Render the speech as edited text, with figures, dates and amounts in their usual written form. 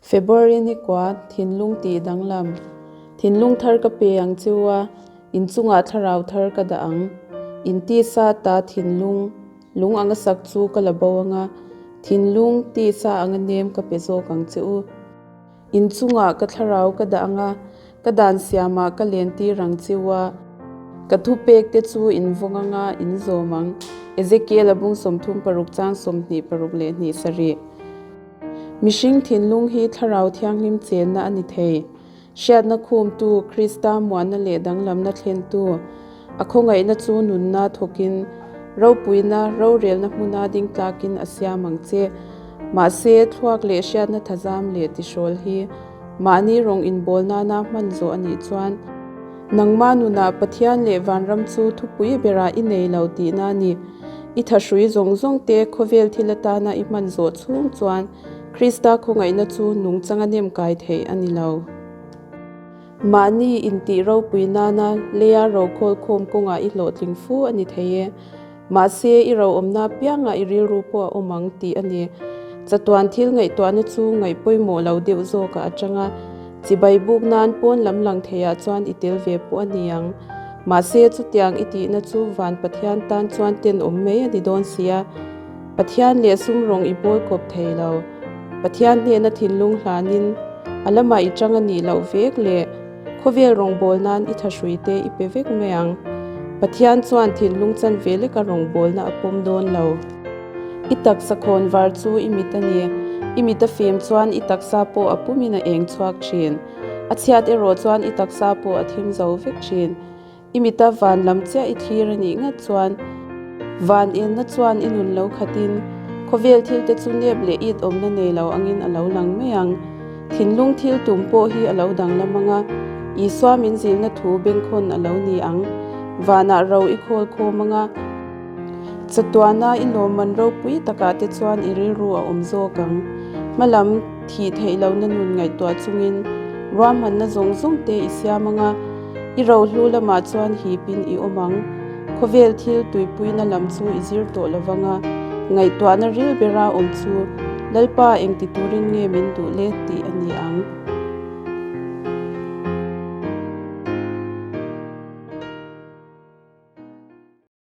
February ni kua, Thinlung tih danglam. Thinlung thar ka pe ang cheu a, in chungah thlarau thar ka dah ang. In tisa ta thinlung, lung anga sak chu ka la bo anga, thinlung tisa anga nem ka pe zawk ang che u. In chungah ka thlarau ka dah anga, ka dan siamah ka lentir ang cheu a. Ka thupek te chu in vawng anga in zawm ang. Ezekiel a bung 36 chang 26 leh hnih sarih. Mihring thinlung hi Thlarau Thianghlim chenna a ni thei. Hriatna khumtu, Krista muanna leh danglamna thlentu, a khawngaihna chu nunna thawkin, ropuina, rorelna hmuna ding tlakin a siam ang che. Mahse, thluak leh hriatna thazam leh tihrawl hi mahni rawng inbawl nana hman zawh a nih chuan, Nangmah nunah Pathian leh vanram chu thupui berah i nei lo tihna a ni. I thahrui zawng zawng te khawvel thil atana i hman zawh chhung chuan Krista khawngaihna chu nungchanga nem kai theih a ni lo. Mahni intih ropui nana leia rokhawl khawm kawngah i hlawhtling fu a ni thei e. Mahse, i roawmna apiangah i rilru pawh a awm ang tih a ni. Chatuan thil ngaihtuahna chu ngaih pawimawh lo deuh zawkah a tang a, chibai buk nan pawn lam lang theiah chuan i tel ve pawh a ni ang. Mahse, chutiang i tihna chu van Pathian tan chuan tenawm mai a ni dawn si a. Pathian leh sum rawng i bawl kawp thei lo. Pathian hnena thinlung hlanin a lamah i tang a nih loh vek leh Khawvel rawngbâwl nân i thahrui te i pe vek mai ang. Pathian chuan thinlung chanve leka rawngbâwlna a pawm dâwn lo. I taksa khawn var chu i mit a ni. I mit a fim chuan i taksa pawh a pumin a eng chhuak ṭhîn. A chhiat erawh chuan i taksa pawh a thim zo vek ṭhîn. I mita van lam chiah i thlir a nih ngat chuan van enna chuan i nun lo khatin khawvel thil te chu nep leh it awmna nei lo angin a lo lang mai ang. Thinlung thil tum pawh hi a lo danglam ang a, Isua min zilna thu bengkhawn a lo ni ang. Vanah ro i khawl khawm ang a, chatuana i lawmman ropui takah te chuan i rilru a awm zawk ang. Hmalam thih theih lohna nun ngaihtuah chungin ruahmanna zawng zawng te i siam ang a, I rohlu lamah chuan hipin i awm ang. Khawvel thil tuipuina lam chu i zir tawh lo vang a, ngaihtuahna ril bera awm chu Lalpa engti turin nge min duh le tih a ni ang.